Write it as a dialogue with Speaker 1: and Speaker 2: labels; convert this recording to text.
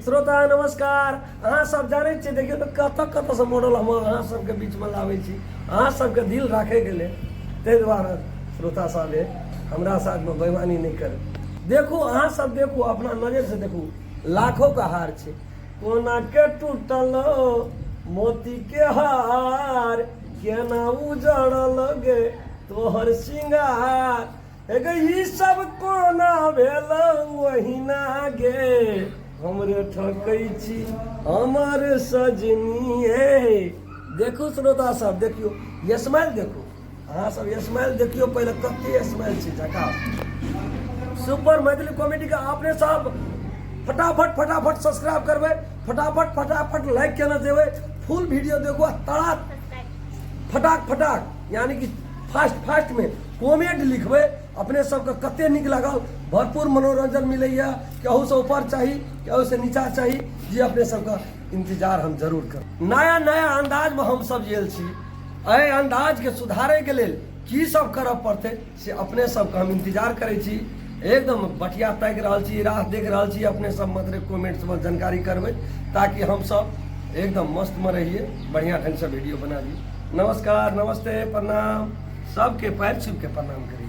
Speaker 1: श्रोता नमस्कार। अहाँ सब जानै छियै, देखियौ तऽ कतऽ कतऽसँ मॉडल हम अहाँ सबके बीचमे लाबै छी अहाँ सबके दिल राखैके लेल। ताहि दुआरे श्रोता साहब हमरा साथमे बेईमानी नहि करू। देखू अहाँ सब देखू, अपना नजरसँ देखू, लाखोके हार छै, कोना के टूटल मोतीके हार, केना उजड़ल गे तोहर सिंगार, हे गे ई सब कोना भेल ओहिना गे, हमरे ठकै छी हमर सजनी हे। देखू श्रोता सब, देखियौ स्माइल, देखू अहाँ सब स्माइल देखियौ पहिले, कते स्माइल छै झकास। सुपर मैथिली कॉमेडी के अपने सब फटाफट फटाफट सब्सक्राइब करबै, फटाफट फटाफट लाइक केना देबै, फुल वीडियो देखू आ तड़ा फटाक फटाक यानी कि फास्ट फास्ट में कॉमेंट लिखबै अपने सबके कते नीक लागल। भरपूर मनोरंजन मिलैया, केहू से ऊपर चाही केहू से नीचा चाही, जे अपने सबके इंतजार हम जरूर करब। नया नया अंदाज में हम सब गेल छी, एहि अंदाज के सुधारे के लेल की सब करऽ पड़तै से अपने सबके हम इंतजार करै छी। एकदम बटिया ताकि रहल छी, राह देख रहल छी, अपने सब मतलब कमेंट्स में जानकारी करबै ताकि हम सब एकदम मस्त में रहिए, बढ़िया ढंग से वीडियो बना दी। नमस्कार, नमस्ते, प्रणाम, सबके पैर छू के प्रणाम करी।